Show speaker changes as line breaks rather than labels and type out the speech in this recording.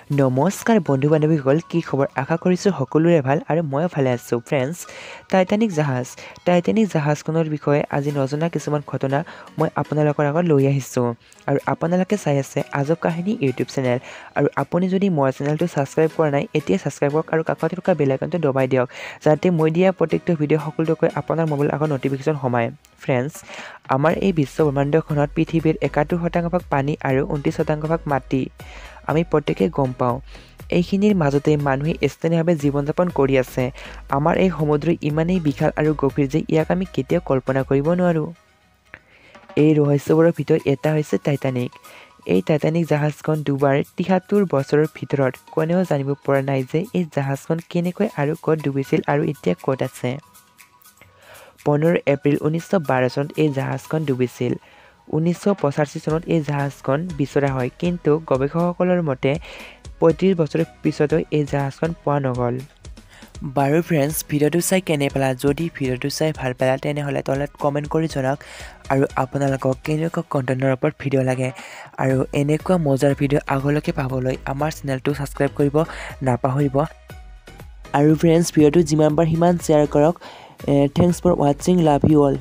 নমস্কাৰ বন্ধু বান্ধৱীসকল, কি খবৰ? আশা কৰিছোঁ সকলোৰে ভাল আৰু ময়ো ভালে আছোঁ। ফ্ৰেণ্ডছ, টাইটানিক জাহাজ, টাইটানিক জাহাজখনৰ বিষয়ে আজি নজনা কিছুমান ঘটনা মই আপোনালোকৰ আগত লৈ আহিছোঁ আৰু আপোনালোকে চাই আছে আজব কাহিনী ইউটিউব চেনেল। আৰু আপুনি যদি মোৰ চেনেলটো ছাবস্ক্ৰাইব কৰা নাই, এতিয়া ছাবস্ক্ৰাইব কৰক আৰু কাষত থকা বেল আইকনটো দবাই দিয়ক, যাতে মই দিয়া প্ৰত্যেকটো ভিডিঅ' সকলোতকৈ আপোনাৰ মোবাইলৰ আগত ন'টিফিকেশ্যন সোমায়। ফ্ৰেণ্ডছ, আমাৰ এই বিশ্ব ব্ৰহ্মাণ্ডখনত পৃথিৱীৰ 71% ভাগ পানী আৰু 29% ভাগ মাটি, আমি প্ৰত্যেকেই গম পাওঁ। এইখিনিৰ মাজতে মানুহে স্থানীয়ভাৱে জীৱন যাপন কৰি আছে। আমাৰ এই সমুদ্ৰ ইমানেই বিশাল আৰু গভীৰ যে ইয়াক আমি কেতিয়াও কল্পনা কৰিব নোৱাৰোঁ। এই ৰহস্যবোৰৰ ভিতৰত এটা হৈছে টাইটানিক। এই টাইটানিক জাহাজখন ডুবাৰ 73 বছৰৰ ভিতৰত কোনেও জানিব পৰা নাই যে এই জাহাজখন কেনেকৈ আৰু ক'ত ডুবিছিল আৰু এতিয়া ক'ত আছে। 15 এপ্ৰিল 1912 চনত এই জাহাজখন ডুবিছিল। 1985 চনত এই জাহাজখন বিচৰা হয়, কিন্তু গৱেষকসকলৰ মতে 35 বছৰৰ পিছতো এই জাহাজখন পোৱা নগ'ল। বাৰু ফ্ৰেণ্ডছ, ভিডিঅ'টো চাই কেনে পালা? যদি ভিডিঅ'টো চাই ভাল পালা তেনেহ'লে তলত কমেণ্ট কৰি জনাওক আৰু আপোনালোকক কেনেকুৱা কণ্টেণ্টৰ ওপৰত ভিডিঅ' লাগে আৰু এনেকুৱা মজাৰ ভিডিঅ' আগলৈকে পাবলৈ আমাৰ চেনেলটো ছাবস্ক্ৰাইব কৰিব নাপাহৰিব। আৰু ফ্ৰেণ্ডছ, ভিডিঅ'টো যিমান পাৰে সিমান শ্বেয়াৰ কৰক। Thanks for watching, love you all.